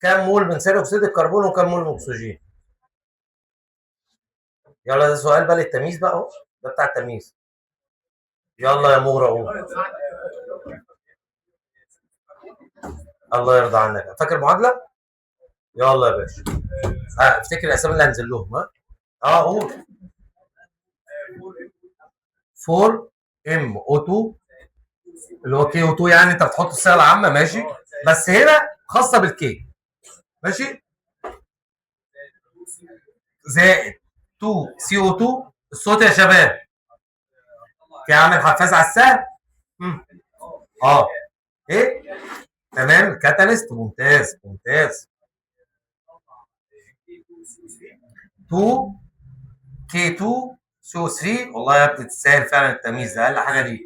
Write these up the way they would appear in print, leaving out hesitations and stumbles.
كام مول من ثاني اكسيد الكربون وكام مول من اكسجين؟ يلا ده سؤال بقى للتمييز بقى اهو، ده بتاع التمييز. يلا يا مورا قوم. الله يرضى عنك. فاكر معادلة؟ يلا يا باشا. افتكر الاسامي اللي هنزل لهم. ها؟ قول. 4 M O 2 اللي هو K O 2، يعني انت بتحط الصيغة العامة ماشي، بس هنا خاصة بال K ماشي، زائد 2 C O 2. الصوت يا شباب، في عامل حفاز على السهم. ايه تمام، catalyst ممتاز ممتاز. 2 K 2 C O 3. والله يا ابني تستاهل فعلا التمييز ده، اقل حاجة ليك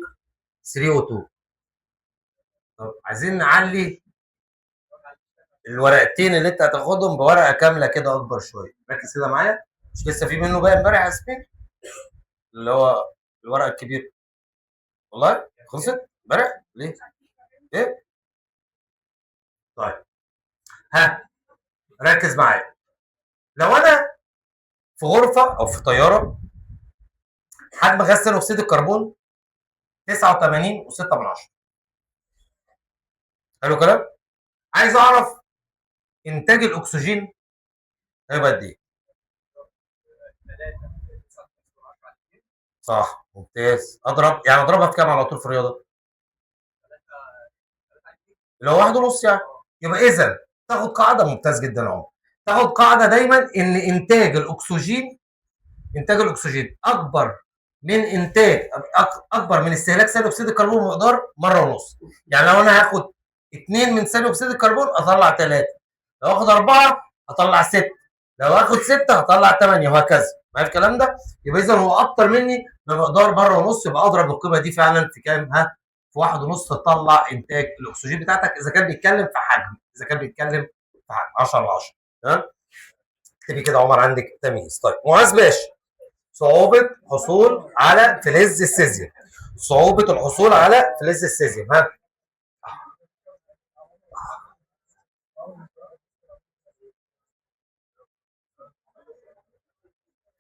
3 O 2. طب عايزين نعلي الورقتين اللي انت هتاخدهم بورقه كاملة كده اكبر شوية. ركز كده معايا، مش لسه في منه بقى امبارح يا ياسمين اللي هو الورقة الكبيرة؟ والله خلصت امبارح ليه؟ ايه؟ طيب ها ركز معايا. لو انا في غرفة او في طيارة حجم غاز ثاني اكسيد الكربون 89.6، حلو الكلام؟ عايز اعرف انتاج الاكسجين هيبقى قد ايه؟ صح ممتاز. اضرب يعني اضربها في كام على طول في الرياضة؟ اللي هو 1.5 يعني. يبقى اذا تاخد قاعدة ممتاز جدا يا عمر، تاخد قاعدة دايما ان انتاج الاكسجين، انتاج الاكسجين اكبر من انتاج اكبر من استهلاك ثاني اكسيد الكربون بمقدار 1.5. يعني لو انا هاخد 2 من ثاني اكسيد الكربون اطلع 3، لو اخد 4 اطلع 6، لو اخد 6 هطلع 8، وهكذا. معايا الكلام ده؟ يبقى اذا هو اكتر مني بمقدار 1.5، يبقى اضرب القيمة دي فعلا في كام؟ ها، في 1.5 تطلع انتاج الاكسجين بتاعتك، اذا كان بيتكلم في حجم، اذا كان بيتكلم في حجم 10 على 10. تمام؟ اكتبي كده عمر عندك تمييز. طيب معاذ باشا، صعوبة حصول على فلز السيزيوم، صعوبة الحصول على فلز السيزيوم. ها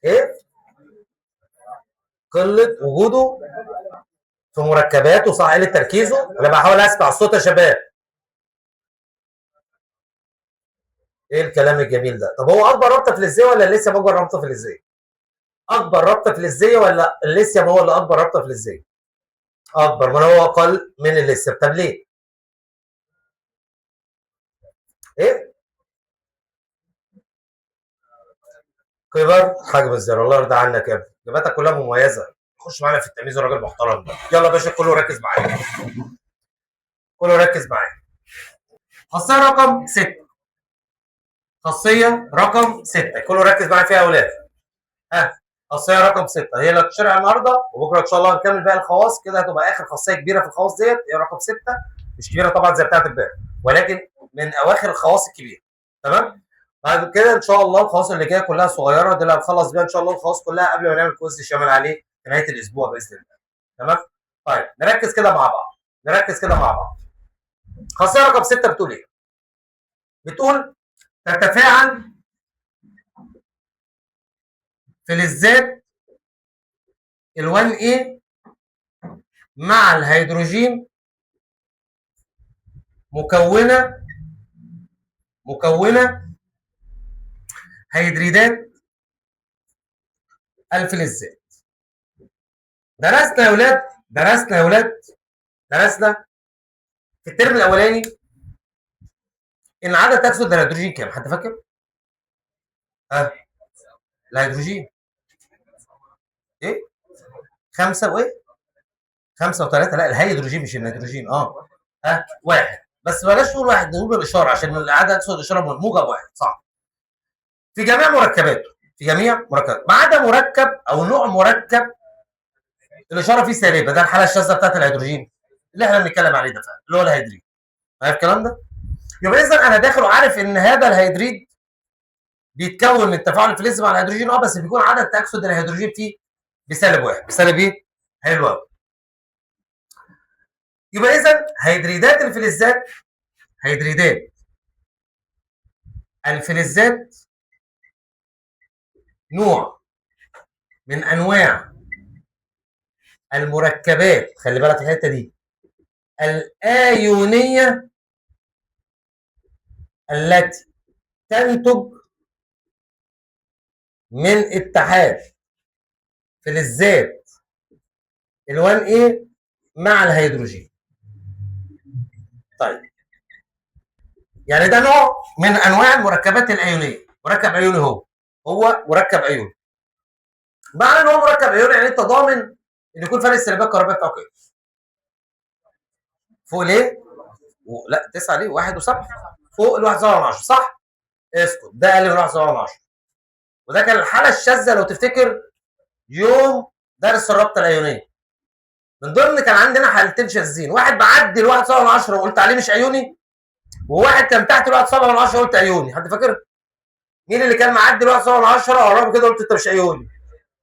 ايه؟ قلة وجوده في مركباته، صح؟ قلة تركيزه. انا بحاول اسمع الصوت يا شباب. ايه الكلام الجميل ده؟ طب هو اكبر رابطة فلزية ولا الليثيوم اكبر رابطة فلزية؟ اكبر رابطة فلزية ولا الليثيوم هو اللي اكبر رابطة فلزية؟ اكبر، ما هو اقل من الليثيوم. طب ليه؟ ايه؟ كبر حجم الذرة. الله يرضى عنك يا ابني، اجاباتك كلها مميزة. خش معانا في التمييز الراجل المحترم ده. يلا يا باشا كله ركز معايا، كله ركز معايا. خاصية رقم 6، خاصية رقم 6 كله ركز معايا فيها يا اولاد. ها خاصية رقم 6 هي اللي هتشرح النهارده، وبكره ان شاء الله هنكمل باقي الخواص. كده هتبقى اخر خاصية كبيرة في الخواص ديت، هي رقم 6، مش كبيرة طبعا زي بتاعه امبارح، ولكن من اواخر الخواص الكبيرة. تمام؟ بعد كده ان شاء الله الخواص اللي جاية كلها صغيرة، دي اللي هنخلص بيها ان شاء الله الخواص كلها قبل ما نعمل quiz شامل عليه في نهاية الاسبوع باذن الله. تمام؟ طيب نركز كده مع بعض، نركز كده مع بعض. خاصية رقم 6 بتقول ايه؟ بتقول تتفاعل فلزات ال 1A مع الهيدروجين مكونة هيدريدات الفلزات. درسنا يا ولاد، درسنا يا ولاد، درسنا في الترم الاولاني ان عدد تأكسد الهيدروجين كام؟ حد فاكر؟ ها؟ الهيدروجين ايه؟ 5 وايه؟ 5 و3. لا الهيدروجين مش النيتروجين. ها 1، بس بلاش نقول 1، نقول بالاشارة عشان العدد تأكسد الاشارة موجب 1، صح؟ في جميع مركباته، في جميع مركباته ما عدا مركب او نوع مركب الاشارة فيه سالبه، ده الحالة الشاذة بتاعت الهيدروجين اللي احنا بنتكلم عليه ده فعلا، اللي هو الهيدريد. عارف الكلام ده؟ يبقى اذا انا داخل وعارف ان هذا الهيدريد بيتكون من تفاعل الفلز مع الهيدروجين، بس بيكون عدد تأكسد الهيدروجين فيه بسالب 1، بسالب ايه؟ حلو قوي. يبقى اذا هيدريدات الفلزات، هيدريدات الفلزات نوع من انواع المركبات، خلي بالك الحتة دي، الايونيه التي تنتج من اتحاد فلزات ال1 A مع الهيدروجين. طيب يعني ده نوع من انواع المركبات الايونيه، مركب ايوني، هو مركب ايوني. معنى ان هو مركب ايوني يعني انت ضامن ان يكون فرق السلبية الكهربائية بتاعه كام؟ فوق ليه؟ لا 9 ليه؟ 1 و7 فوق ال 1.7، صح؟ اسكت، ده اقل من 1.7. وده كان الحالة الشاذة لو تفتكر يوم درس الرابطة الايونيه. من ضمن كان عندنا حالتين شاذين، واحد بعدي ال 1.7 وقلت عليه مش ايوني، وواحد كان تحت ال 1.7 وقلت ايوني. حد فاكر؟ مين اللي كان معدي ال 1.7 قرب كده قلت انت مش ايوني؟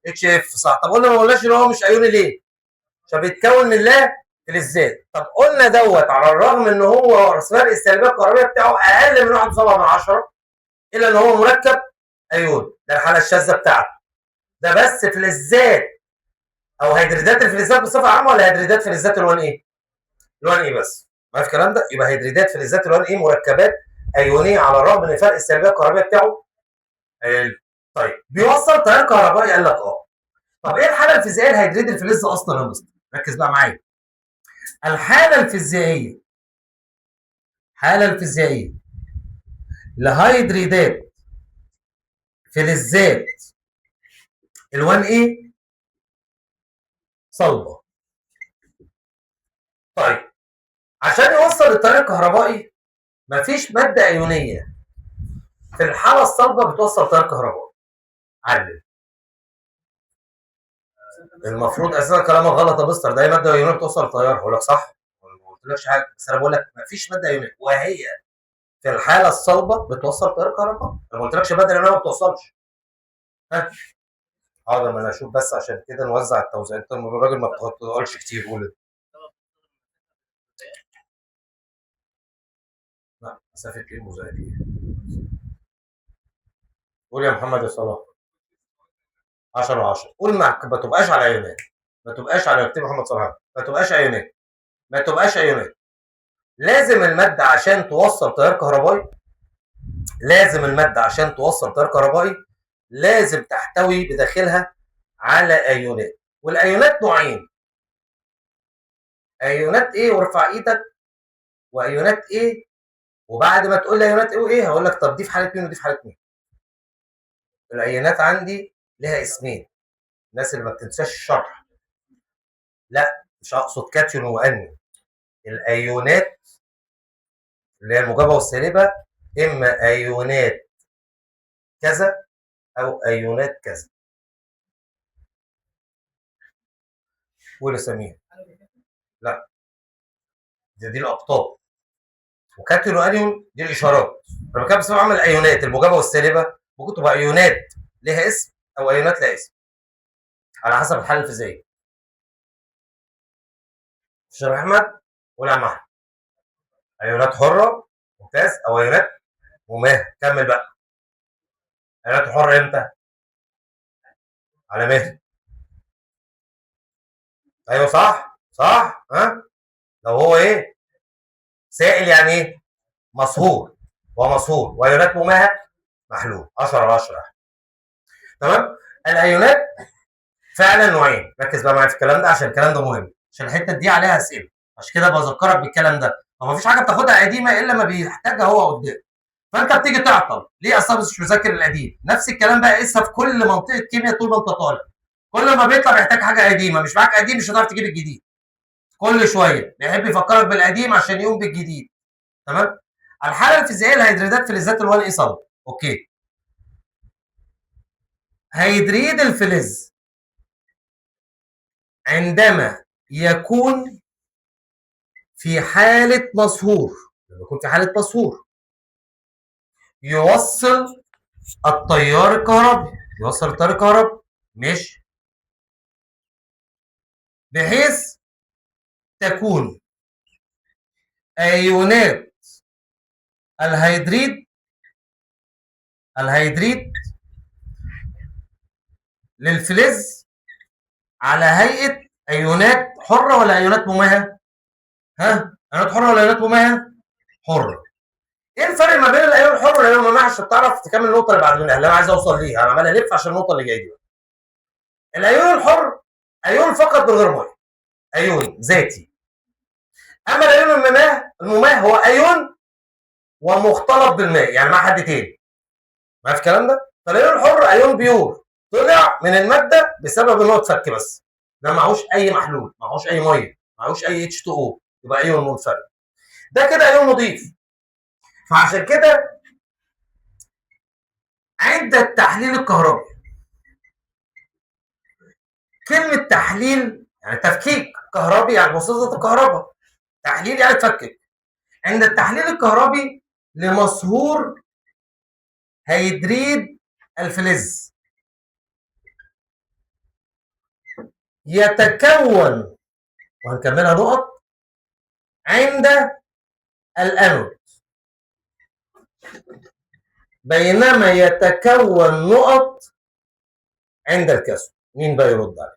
HF، صح. طب قلنا ما قلناش ان هو مش ايوني ليه؟ عشان بيتكون من لا فلزات. طب قلنا دوت على الرغم ان هو فرق السلبية الكهربائية بتاعه اقل من 1.7 الا ان هو مركب ايوني. ده الحالة الشاذة بتاعته. ده بس فلزات او هيدريدات الفلزات بصفة عامة، ولا هيدريدات فلزات ال1 A؟ ال1 A بس. ما في الكلام ده؟ يبقى هيدريدات فلزات ال1 A مركبات ايونيه على الرغم من فرق السلبية الكهربائية بتاعه اقل. طيب بيوصل تيار كهربائي؟ قال لك اه. طب ايه الحالة الفيزيائية لهيدريد الفلز اصلا يا مستر؟ ركز بقى معايا. الحالة الفيزيائية، الحالة الفيزيائية لهيدريدات فلزات ال1 A صلبه. طيب عشان يوصل التيار الكهربائي مفيش مادة ايونيه في الحالة الصلبة بتوصل تيار كهربائي. علل. المفروض اساسا كلامك غلط يا مستر، ده هي مادة ايونيه بتوصل تيار. هقول لك صح، ما قلتلكش حاجة، بس انا بقول لك مفيش مادة ايونيه وهي في الحالة الصلبة بتوصل تيار كهربائي. انا ما قلتلكش مادة ايونيه ما بتوصلش. ها حاضر، ما انا اشوف بس عشان كده نوزع التوزيع. انت الراجل ما بتقولش كتير، قول. لا مسافة ايه مزايا ايه؟ قول يا محمد يا صلاح. 10 و10. قول ما تبقاش على ايونات، ما تبقاش على اكتب محمد صلاح، ما تبقاش ايونات، ما تبقاش ايونات. لازم المادة عشان توصل تيار كهربائي، لازم المادة عشان توصل تيار كهربائي لازم تحتوي بداخلها على ايونات. والايونات نوعين، ايونات ايه وارفع ايدك، وايونات ايه، وبعد ما تقول لي ايونات ايه وايه هقول لك طب دي في حاله مين ودي في حاله مين. الايونات عندي لها اسمين، الناس اللي ما بتنساش الشرح. لا مش اقصد كاتيون وانيون، الايونات اللي هي الموجبة والسالبه، اما ايونات كذا او ايونات كذا. قول يا سمير. لا دي الاقطاب، وكاتيون وانيون دي الاشارات. انا بتكلم بصفة عامة الايونات الموجبة والسالبه ممكن تبقى ايونات لها اسم او ايونات لها اسم على حسب الحالة الفيزيائية. شرح احمد ولا عم احمد؟ ايونات حره ممتاز، او ايونات مماهه. كمل بقى. ايونات حره امتى؟ على مهل. ايوه صح صح. ها لو هو ايه سائل يعني ايه؟ مصهور، ومصهور. وايونات مماهه محلول. 10 على 10. تمام. الايونات فعلا نوعين، ركز بقى معايا في الكلام ده عشان الكلام ده مهم، عشان الحتة دي عليها اسئلة، عشان كده بذكرك بالكلام ده. ما فيش حاجة بتاخدها قديمة الا ما بيحتاجها هو قدام، فانت بتيجي تعطل ليه اصلا مش مذاكر القديم. نفس الكلام بقى قيسها في كل منطقة كيمياء طول ما انت طالع، كل ما بيطلع بيحتاج حاجة قديمة، مش معاك قديم مش هتعرف تجيب الجديد. كل شوية بيحب يفكرك بالقديم عشان يقوم بالجديد. تمام. الحالة الفيزيائية لهيدريدات فلزات ال1 A صلب. okay. هيدريد الفلز عندما يكون في حالة مصهور، لما يكون في حالة مصهور يوصل التيار الكهربي، يوصل التيار الكهربي ماشي، بحيث تكون ايونات الهيدريد الهيدريد للفلز على هيئة ايونات حره ولا ايونات مماهه؟ ها؟ ايونات حره ولا ايونات مماهه؟ حره. ايه الفرق ما بين الايون الحر والايون المماهه عشان تعرف تكمل النقطة اللي بعد منها اللي انا عايز اوصل ليها؟ انا عمال الف عشان النقطة اللي جاية دي. الايون الحر ايون فقط من غير مية، ايون ذاتي. اما الايون المماه هو ايون ومختلط بالماء، يعني مع حد تاني. ما في الكلام ده؟ فالايون الحر ايون pure طلع من المادة بسبب ان هو اتفك بس، ده معهوش اي محلول، معهوش اي مية، معهوش اي H2O، يبقى ايون منفرد. ده كده ايون نظيف. فعشان كده عند التحليل الكهربي، كلمة تحليل يعني تفكيك كهربي، يعني بواسطة الكهرباء، تحليل يعني تفكك. عند التحليل الكهربي لمصهور هيدريد الفلز يتكون، وهنكملها نقط، عند الأنود، بينما يتكون نقط عند الكاثود. مين بقى يرد عليه؟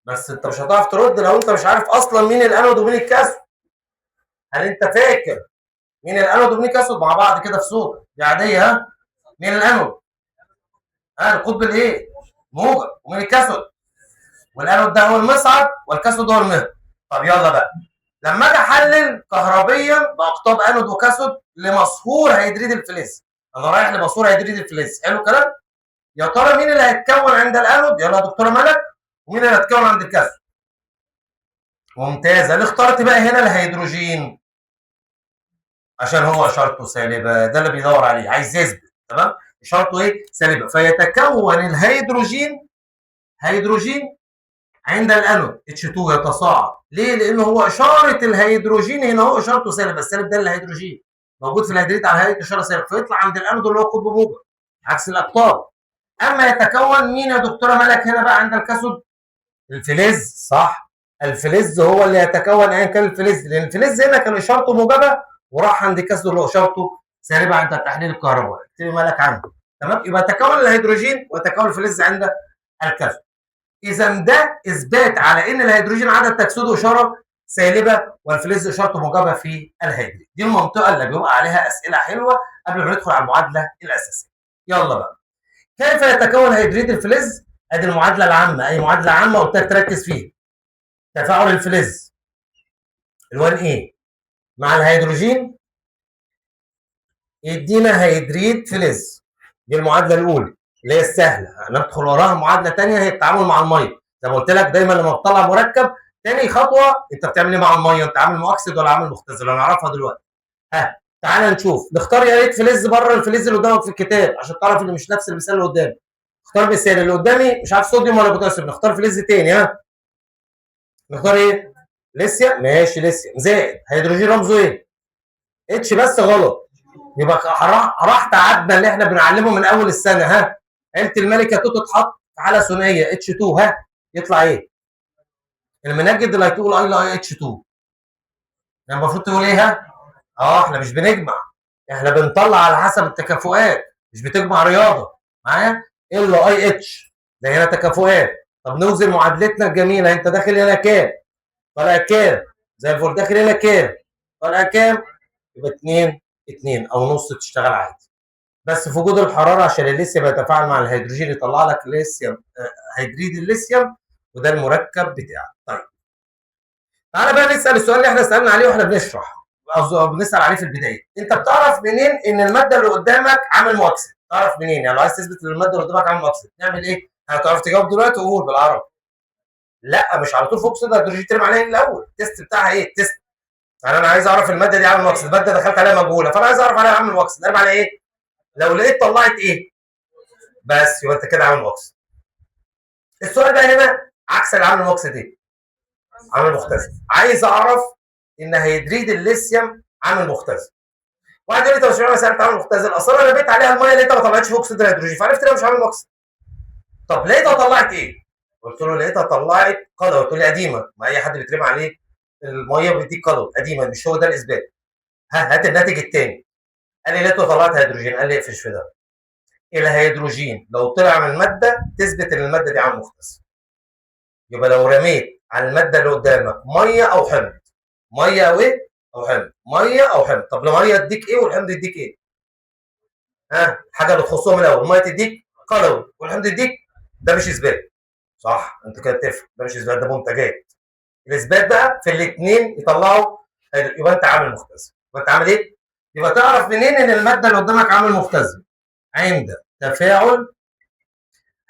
بس انت مش هتعرف ترد لو انت مش عارف اصلا مين الانود ومين الكاثود. هل انت فاكر مين الانود ومين الكاثود؟ مع بعض كده في صوره دي عادية. ها، مين الانود؟ ها، القطب الايه؟ موجب. ومين الكاثود؟ والانود ده هو المصعد والكاثود هو المهبط. طب يلا بقى، لما اجي احلل كهربيا باقطاب انود وكاثود لمصهور هيدريد الفلز، انا رايح لمصهور هيدريد الفلز، حلو الكلام؟ يا ترى مين اللي هيتكون عند الانود؟ يلا يا دكتورة ملك. ومين اللي هيتكون عند الكاثود؟ ممتازة. ليه اخترت بقى هنا الهيدروجين؟ عشان هو اشارته سالبه، ده اللي بيدور عليه، عايز يثبت، تمام؟ اشارته ايه؟ سالبه. فيتكون الهيدروجين هيدروجين عند الانود H2 يتصاعد. ليه؟ لان هو اشارة الهيدروجين هنا هو اشارته سالبه، السالب ده الهيدروجين موجود في الهيدريد على هيئة اشارة سالبه، فيطلع عند الانود اللي هو قطب موجب عكس الاقطاب. اما يتكون مين يا دكتورة ملك هنا بقى عند الكاثود؟ الفلز، صح؟ الفلز هو اللي يتكون ايا كان الفلز، لان الفلز هنا كان اشارته موجبه وراح عند الكاثود اللي هو اشارته سالبه عند التحليل الكهربائي. اكتبي مالك عنده، تمام؟ يبقى تكون الهيدروجين وتكون الفلز عند الكاثود. اذا ده اثبات على ان الهيدروجين عدد تكسيده اشارة سالبه والفلز اشارته موجبه في الهيدريد. دي المنطقة اللي بيبقى عليها اسئلة حلوة قبل ما ندخل على المعادلة الاساسية. يلا بقى، كيف يتكون هيدريد الفلز؟ ادي المعادلة العامة، اي معادلة عامة قلت لك تركز فيها. تفاعل الفلز ال1 A مع الهيدروجين يدينا هيدريد فلز. دي المعادلة الاولى اللي هي السهلة، هندخل وراها معادلة ثانية هي التعامل مع المية. زي ما قلت لك دايما لما بتطلع مركب تاني خطوة انت بتعمل ايه مع المية؟ انت عامل مؤكسد ولا عامل مختزل؟ هنعرفها دلوقتي. ها، تعالى نشوف، نختار يا ريت فلز بره الفلز اللي قدامك في الكتاب عشان تعرف ان مش نفس المثال اللي قدامي. اختار مثال اللي قدامي مش عارف صوديوم ولا بوتاسيوم، نختار فلز تاني. ها، نختار ايه؟ ليثيوم، ماشي ليثيوم زائد هيدروجين رمزه ايه؟ H بس غلط، يبقى راح تعبنا اللي احنا بنعلمه من اول السنة. ها، عيله الملكة توت تتحط في حاله ثنائية H2، ها يطلع ايه؟ المنجد اللي هتقول LiH2، يعني المفروض تقول ايه؟ ها؟ احنا مش بنجمع، احنا بنطلع على حسب التكافؤات، مش بتجمع رياضة معايا؟ LiH ده هنا تكافؤات. طب نوزن معادلتنا الجميلة، انت داخل هنا كام؟ طالع كام؟ زي الفل. داخل هنا كام؟ طالع كام؟ يبقى 2 2 او نص تشتغل عادي. بس في وجود الحرارة عشان الليثيوم يتفاعل مع الهيدروجين يطلع لك ليثيوم هيدريد الليثيوم، وده المركب بتاعك. طيب تعالى بقى نسال السؤال اللي احنا سالنا عليه واحنا بنشرح، او بنسال عليه في البداية. انت بتعرف منين ان المادة اللي قدامك عامل مؤكسد؟ تعرف منين؟ يعني لو عايز تثبت ان المادة اللي قدامك عامل مؤكسد نعمل ايه؟ هتعرف تجاوب دلوقتي وقول بالعربي. لا مش على طول فوق اكسيد هيدروجين ترمي عليه الاول. ال test بتاعها ايه؟ ال test يعني انا عايز اعرف المادة دي عامل مؤكسد، المادة دخلت عليها مجهولة، فانا عايز اعرف عليها عامل مؤكسد، ارمي عليها ايه؟ لو لقيت طلعت ايه؟ بس يبقى انت كده عامل مؤكسد. السؤال بقى هنا عكس العامل المؤكسد ايه؟ عامل مختزل. عايز اعرف ان هيدريد الليثيوم عامل مختزل. واحد يقول لي طب اشمعنى مسالة عامل مختزل؟ اصل انا رميت عليها المية لقيتها ما طلعتش اكسيد الهيدروجين، فعرفت انها مش عامل مؤكسد. طب لقيتها طلعت ايه؟ قلت له لقيتها طلعت قلوي. قلت له قديمة، ما اي حد بيترمي عليه المية بيديك قلوي، قديمة، مش هو ده الاثبات. ها هات الناتج الثاني. قال لي لقيته طلعت هيدروجين. قال لي اقفش في ده. الهيدروجين لو طلع من المادة تثبت ان المادة دي عامل مختزل. يبقى لو رميت على المادة اللي قدامك مية او حمض، مية او ايه؟ او حمض، مية او حمض. طب المية تديك ايه والحمض يديك ايه؟ ها، الحاجة اللي تخصهم الاول، المية تديك قلوي والحمض يديك، ده مش اثبات. صح، انت كده بتفهم، ده مش اثبات، ده منتجات. الاثبات بقى في الاثنين يطلعوا، يبقى انت عامل مختزل. يبقى انت عامل ايه؟ يبقى تعرف منين ان المادة اللي قدامك عامل مختزل؟ عند تفاعل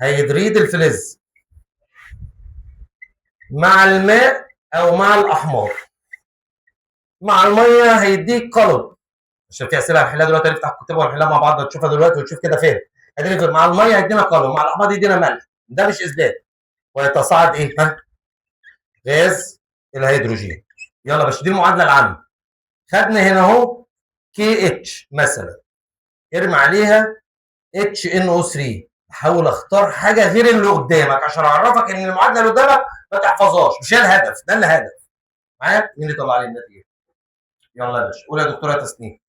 هيدريد الفلز مع الماء او مع الاحماض. مع المية هيديك قلب، عشان في اسئلة هنحلها دلوقتي، هنفتح الكتاب وهنحلها مع بعض، هتشوفها دلوقتي وتشوف كده فين. هتديك مع المية هيدينا قلب، مع الاحماض يدينا ملح. ده مش اثبات. ويتصاعد ايه؟ ها؟ غاز الهيدروجين. يلا يا باشا، دي المعادلة العامة. خدنا هنا اهو KH مثلا، ارمي عليها HNO3. احاول اختار حاجة غير اللي قدامك عشان اعرفك ان المعادلة اللي قدامك ما تحفظهاش، مش هي الهدف، ده الهدف. معايا؟ مين اللي طلع لي النتيجة؟ يلا يا باشا، قول يا دكتورة تسنيم.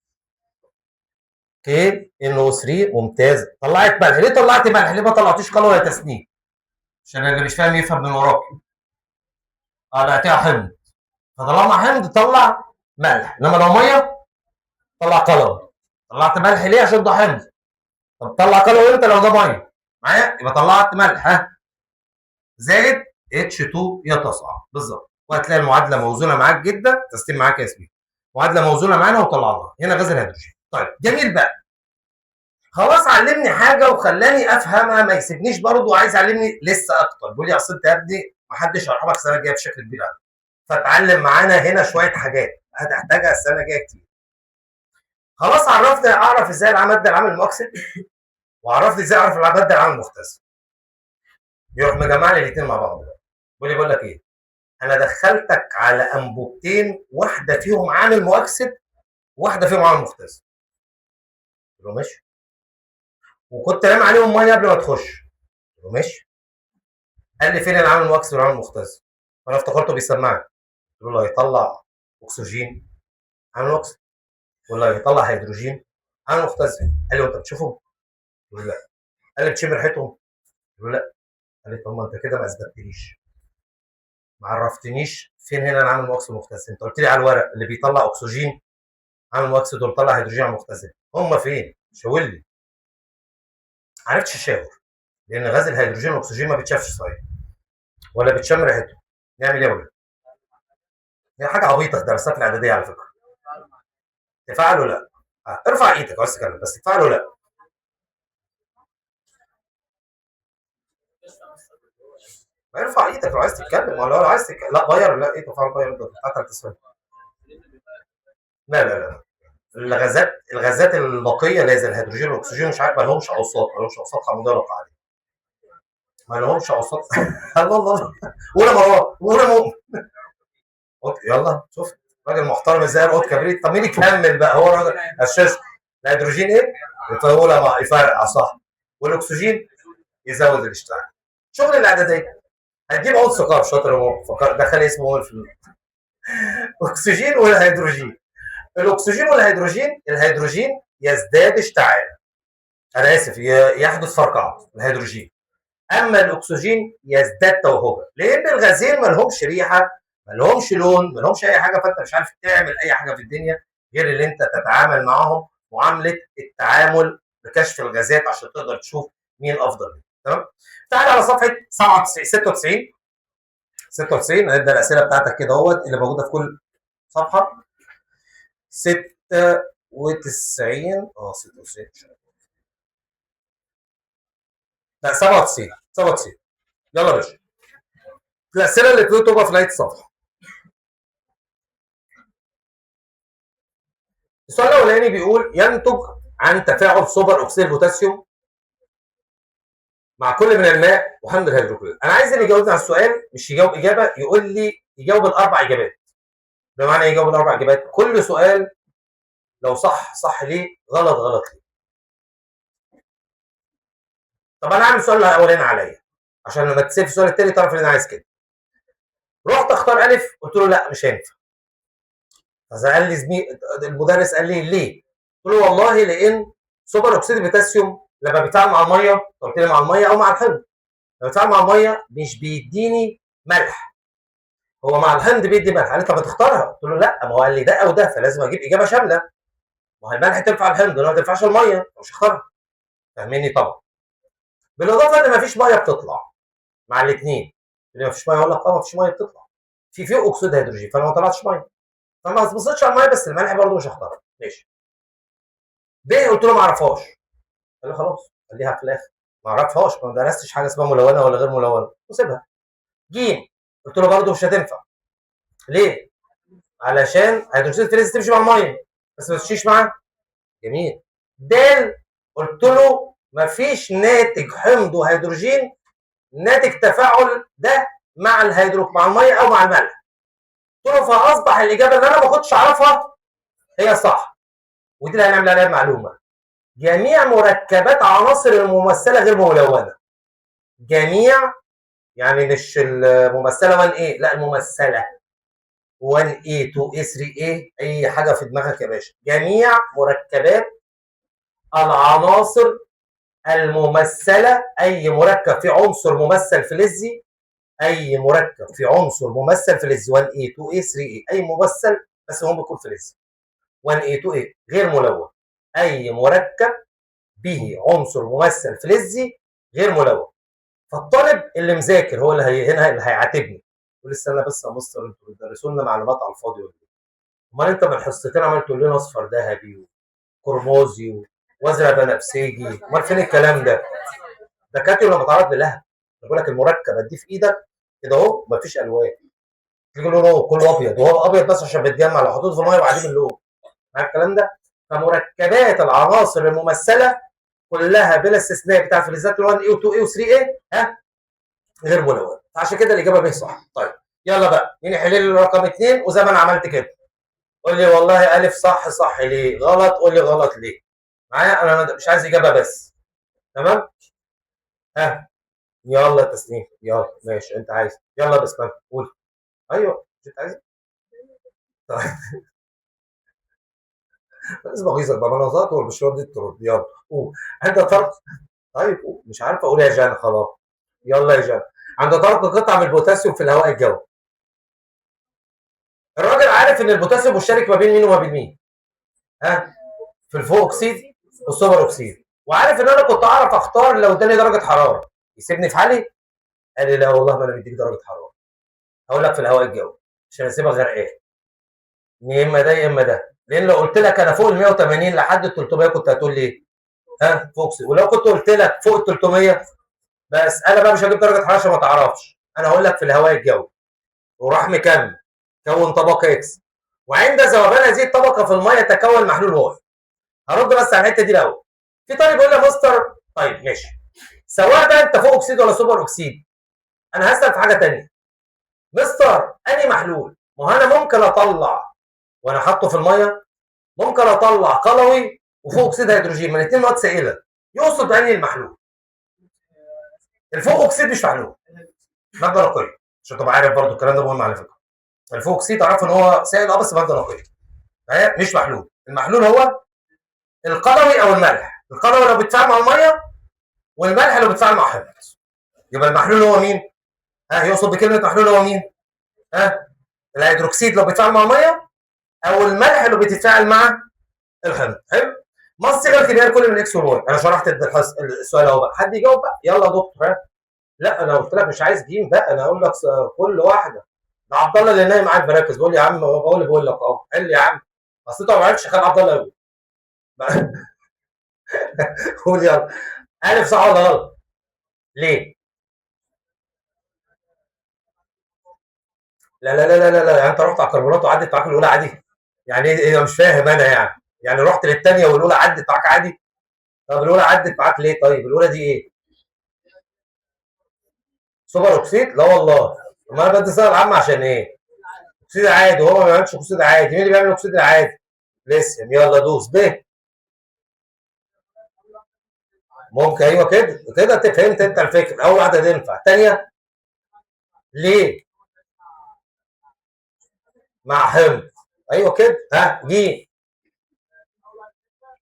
KNO3 ممتاز. طلعت ملح. ليه طلعت ملح؟ ليه ما طلعتيش قلوي يا تسنيم؟ عشان اللي مش فاهم يفهم من وراك. طلعتيها حمض، فطالما حمض طلع ملح، انما لو مية طلع قلوي. طلعت ملح ليه؟ عشان ده حمض. طب طلع قلوي امتى؟ لو ده مية. معايا؟ يبقى طلعت ملح، ها، زائد H2 يتصاعد بالظبط. وهتلاقي المعادلة موزونة معاك جدا. تسليم معاك يا ياسمين، معادلة موزونة معانا وطلعناها هنا غاز الهيدروجين. طيب جميل بقى، خلاص علمني حاجة وخلاني افهمها، ما يسيبنيش برضه، عايز يعلمني لسه اكتر. بيقول لي اصل انت يا ابني ما حدش هيرحمك السنة الجاية بشكل كبير قوي، فتعلم معانا هنا شوية حاجات هتحتاجها السنة الجاية كتير. خلاص عرفت اعرف ازاي المادة العامل المؤكسد، وعرفت ازاي اعرف المادة العامل المختزل. يروح مجمع لي الاثنين مع بعض بقى. بيقول لي بقول لك ايه، انا دخلتك على انبوبتين، واحدة فيهم عامل مؤكسد وواحدة فيهم عامل مختزل. قلت له ماشي. وكنت رامي عليهم مية قبل ما تخش. قلت له ماشي. قال لي فين العامل المؤكسد والعامل المختزل؟ فانا افتكرته بيسمعني. قلت له هيطلع اكسجين عامل مؤكسد، ولا هيطلع هيدروجين عامل مختزل. قال لي وانت بتشوفهم؟ قلت له لا. قال لي بتشم ريحتهم؟ قلت له لا. قال لي طب ما انت كده ما اثبتليش، ما عرفتنيش فين هنا العامل المؤكسد والمختزل. انت قلت لي على الورق اللي بيطلع اكسجين عامل مؤكسد واللي بيطلع هيدروجين عامل مختزل، هم فين؟ شاور لي. ما عرفتش اشاور، لان غاز الهيدروجين والاكسجين ما بيتشافش صحيح ولا بتشم ريحته. نعمل ايه يا ولاد؟ هي حاجة عبيطه درستها في الاعدادية على فكرة. تفاعلوا لا؟ ارفع ايدك عايز تتكلم، بس تفاعلوا لا؟ ما ارفع ايدك لو عايز تتكلم، ولا لو عايز تتكلم لا باير، لا ايه تفاعل باير ده بتاع ثالث سنة. لا لا لا، الغازات النقية اللي هي زي الهيدروجين والاكسجين مش عارف، ما لهمش اوساط، ما لهمش اوساط حمضيه ولا قاعديه، ما لهمش اوساط. الله الله، قول يا مروان، قول يا مؤمن. يلا شفت راجل محترم ازاي القط كبريت. طب مين يكمل بقى؟ هو الراجل الشاش. الهيدروجين ايه؟ يطول يفرقع صح، والاكسجين يزود الاشتعال. شغل الاعدادية. هتجيب عود سكر شاطر يا مؤمن، فكر دخل اسمه مؤمن في الاكسجين والهيدروجين. الاكسجين والهيدروجين، الهيدروجين يزداد اشتعالا، انا اسف، يحدث فرقعه الهيدروجين. اما الاكسجين يزداد توهجا، لان الغازين ما لهمش ريحه، ما لهمش لون، ما لهمش اي حاجة، فانت مش عارف تعمل اي حاجة في الدنيا غير اللي انت تتعامل معاهم معاملة التعامل بكشف الغازات عشان تقدر تشوف مين افضل. تمام؟ تعال على صفحة 97 96 96، هنبدا الاسئلة بتاعتك كده اهوت اللي موجودة في كل صفحة. 96 96 لا 97 97. يلا يا باشا، الاسئلة اللي بتبقى في نهاية الصفحة. السؤال الاولاني بيقول ينتج عن تفاعل سوبر اكسيد البوتاسيوم مع كل من الماء وحمض الهيدروكلوريك. انا عايز اللي يجاوبني على السؤال مش يجاوب اجابه، يقول لي يجاوب الاربع اجابات. بمعنى ايه يجاوب الاربع اجابات؟ كل سؤال لو صح صح ليه، غلط غلط ليه. طب انا هعمل السؤال الاولاني عليا عشان لما تسيب السؤال التاني تعرف ان انا عايز كده. رحت اختار الف، قلت له لا مش هينفع. فقال لي زميل المدرس قال لي ليه؟ قلت له والله لان سوبر اكسيد البوتاسيوم لما بيتفاعل مع المية، قلت لي مع المية او مع الحمض، لما بيتفاعل مع المية مش بيديني ملح، هو مع الحمض بيدي ملح. قال لي طب ما تختارها. قلت له لا، ما هو قال لي ده او ده، فلازم اجيب اجابه شاملة. ما هو الملح تنفع الحمض، ما تنفعش المية، مش هختارها. فاهميني طبعا. بالاضافة ان مفيش مية بتطلع مع الاثنين، اللي مفيش مية اقول لك اه مفيش مية بتطلع، في اكسيد هيدروجين، فانا ما طلعتش مية، فما بصيتش على المية، بس الملح برضه مش هختارها. ماشي. ب قلت له ما اعرفهاش. قال لي خلاص خليها في الاخر، ما اعرفهاش، ما درستش حاجة اسمها ملونة ولا غير ملونة، وسيبها. ج قلت له برضه مش هتنفع. ليه؟ علشان هيدروكسيد الفلز تمشي مع المية بس ما تمشيش مع. جميل. د قلت له مفيش ناتج حمض وهيدروجين ناتج تفاعل ده مع الهيدرو مع المية او مع الملح. قلت له فاصبح الاجابة اللي انا ما كنتش اعرفها هي صح، ودي اللي هنعمل عليها معلومة. جميع مركبات عناصر الممثلة غير ملونة. جميع يعني مش الممثلة 1A، لا الممثلة 1A 2A 3A، اي حاجة في دماغك يا باشا. جميع مركبات العناصر الممثلة، اي مركب في عنصر ممثل فلزي، اي مركب في عنصر ممثل فلزي 1A 2A 3A، اي ممثل بس هو بيكون فلزي 1A 2A غير ملون. اي مركب به عنصر ممثل فلزي غير ملون. فالطالب اللي مذاكر هو اللي هي هنا اللي هيعاتبني، يقول لي استنى بس يا مستر، انتوا بتدرسوا لنا معلومات على الفاضي ولا ايه؟ امال انت من حصتين عمال تقول لنا اصفر ذهبي وقرمزي وازرق بنفسجي، امال فين الكلام ده؟ ده كاتب لما تعرض لها، انا بقول لك المركب اديه في ايدك كده اهو مفيش الوان، تيجي لونه كله ابيض، وهو ابيض بس عشان بيتجمع، لو حطيته في المية وبعدين اللون. معاك الكلام ده؟ فمركبات العناصر الممثلة كلها بلا استثناء بتاع فلزات 1A و 2A و 3A ها غير ملونة، فعشان كده الاجابة ب صح. طيب يلا بقى مين يحل لي رقم 2؟ وزي ما انا عملت كده قول لي والله الف صح، صح ليه؟ غلط قول لي غلط ليه؟ معايا؟ انا مش عايز اجابه بس. تمام؟ ها يلا تسليم، يلا ماشي انت عايز، يلا بس قول. ايوه مش انت عايز؟ طيب لازم اغيظك بقى، ما انا وصلت ومش راضي ترد. يلا قول. عند طرق، طيب قول. مش عارف اقول يا جانا، خلاص يلا يا جانا. عند طرق قطعه من البوتاسيوم في الهواء الجوي. الراجل عارف ان البوتاسيوم مشترك ما بين مين وما بين مين؟ ها؟ في الفوق اكسيد والسوبر اكسيد، وعارف ان انا كنت اعرف اختار لو اداني درجه حرارة يسيبني في حالي. قال لي لا والله ما انا مديك درجه حرارة، هقول لك في الهواء الجوي عشان اسيبك غرقان، يا اما ده يا اما ده. لان لو قلت لك انا فوق ال 180 لحد ال 300 كنت هتقول لي ايه؟ ها فوق اكسيد. ولو كنت قلت لك فوق ال 300 بس انا بقى مش هجيب درجه حرارة عشان ما تعرفش، انا هقول لك في الهواء الجوي. وراح مكمل كون طبقه X، وعند ذوبان هذه الطبقة في المية تكون محلول Y. هرد بس على الحتة دي الاول. في طالب يقول لي يا مستر طيب ماشي، سواء بقى انت فوق اكسيد ولا سوبر اكسيد، انا هسال في حاجة ثانية. مستر انهي محلول؟ ما هو انا ممكن اطلع وانا حاطه في المية، ممكن اطلع قلوي وفوق اكسيد هيدروجين، ما الاثنين مواد سائله، يقصد انهي المحلول؟ الفوق اكسيد مش محلول، مادة نقية، عشان تبقى عارف برضو الكلام ده مهم على فكرة. الفوق اكسيد تعرف ان هو سائل بس مادة نقية، مش محلول. المحلول هو القلوي او الملح. القلوي لو بيتفاعل مع المية، والملح لو بيتفاعل مع حمض. يبقى المحلول هو مين؟ ها يقصد بكلمه محلول هو مين؟ ها الهيدروكسيد لو بيتفاعل مع المية، او الملح اللي بيتفاعل مع الحمض. حلو؟ ما الصيغة الكيميائية لكل من X وال Y؟ انا شرحت السؤال اهو بقى، حد يجاوب بقى؟ يلا يا دكتور. ها لا انا قلت لك مش عايز جيم بقى، انا هقول لك كل واحدة. ده عبد الله اللي نايم معاك براكز بيقول لي يا عم، هو بقول لك اهو حل يا عم، اصل انت ما عرفتش خلي عبد الله يقول. قول يلا. الف صح ولا غلط؟ ليه؟ لا لا لا لا لا، يعني انت رحت على الكربونات وعدت معاك الاولى عادي؟ يعني ايه؟ مش فاهم انا يعني رحت للثانيه والاولى عدت معاك عادي؟ طب الاولى عدت معاك ليه؟ طيب الاولى دي ايه؟ سوبر اكسيد؟ لا والله، ما انا بدي اسال العام عشان ايه؟ اكسيد عادي، وهو ما بيعملش اكسيد عادي، مين اللي بيعمل اكسيد العادي؟ لسه. يلا دوس ب. ممكن ايوه كده كده انت فهمت انت الفكرة. اول واحدة تنفع، الثانية ليه؟ مع حمض. ايوه كده. ها ج.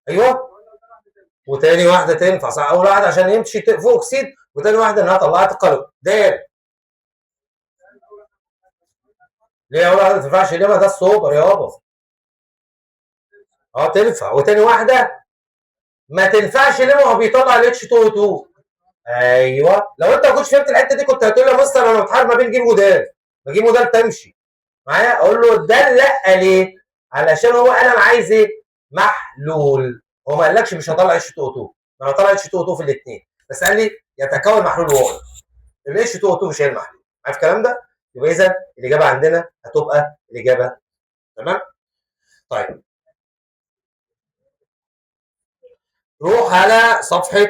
ايوه، وتاني واحدة تنفع صح. اول واحدة عشان يمشي فوق اكسيد، وتاني واحدة انها طلعت القلوي. دال ليه اول واحدة ما تنفعش؟ ليه؟ ما ده السوبر يابا. اه تنفع. وتاني واحدة ما تنفعش ليه؟ ما هو بيطلع ال H2O2. ايوه، لو انت ما كنتش فهمت الحتة دي كنت هتقول لي يا مستر انا بتحارب ما بين جيم ودال، ما جيم ودال تمشي معايا. اقول له ده لا، ليه؟ علشان هو انا عايز ايه؟ محلول. هو ما قالكش مش هطلع H2O2، ما انا هطلع H2O2 في الاثنين، بس قال لي يتكون محلول واي. ال H2O2 مش هي المحلول. عارف الكلام ده؟ يبقى اذا الاجابة عندنا هتبقى الاجابة تمام. طيب روح على صفحة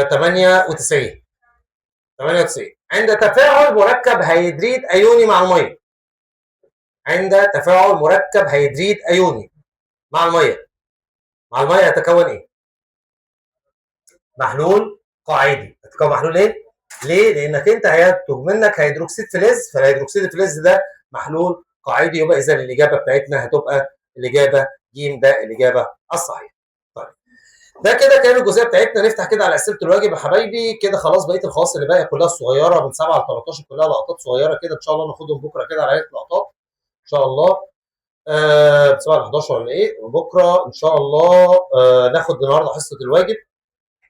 98. 98 عند تفاعل مركب هيدريد ايوني مع المية. عند تفاعل مركب هيدريد ايوني مع المية، مع المية يتكون ايه؟ محلول قاعدي. يتكون محلول ايه؟ ليه؟ لانك انت هينتج منك هيدروكسيد فلز، فالهيدروكسيد الفلز ده محلول قاعدي. يبقى اذا الاجابة بتاعتنا هتبقى الاجابة ج، ده الاجابة الصحيحة. طيب ده كده كان الجزئية بتاعتنا. نفتح كده على اسئلة الواجب يا حبايبي. كده خلاص بقية الخواص اللي باقية كلها الصغيرة من 7 ل 13 كلها لقطات صغيرة كده، ان شاء الله ناخدهم بكره كده على هيئة لقطات ان شاء الله. من 7 ل 11 ولا ايه؟ وبكره ان شاء الله ناخد النهارده حصة الواجب.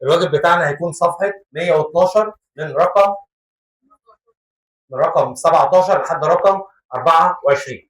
الواجب بتاعنا هيكون صفحة 112 من رقم 17 لحد رقم 24.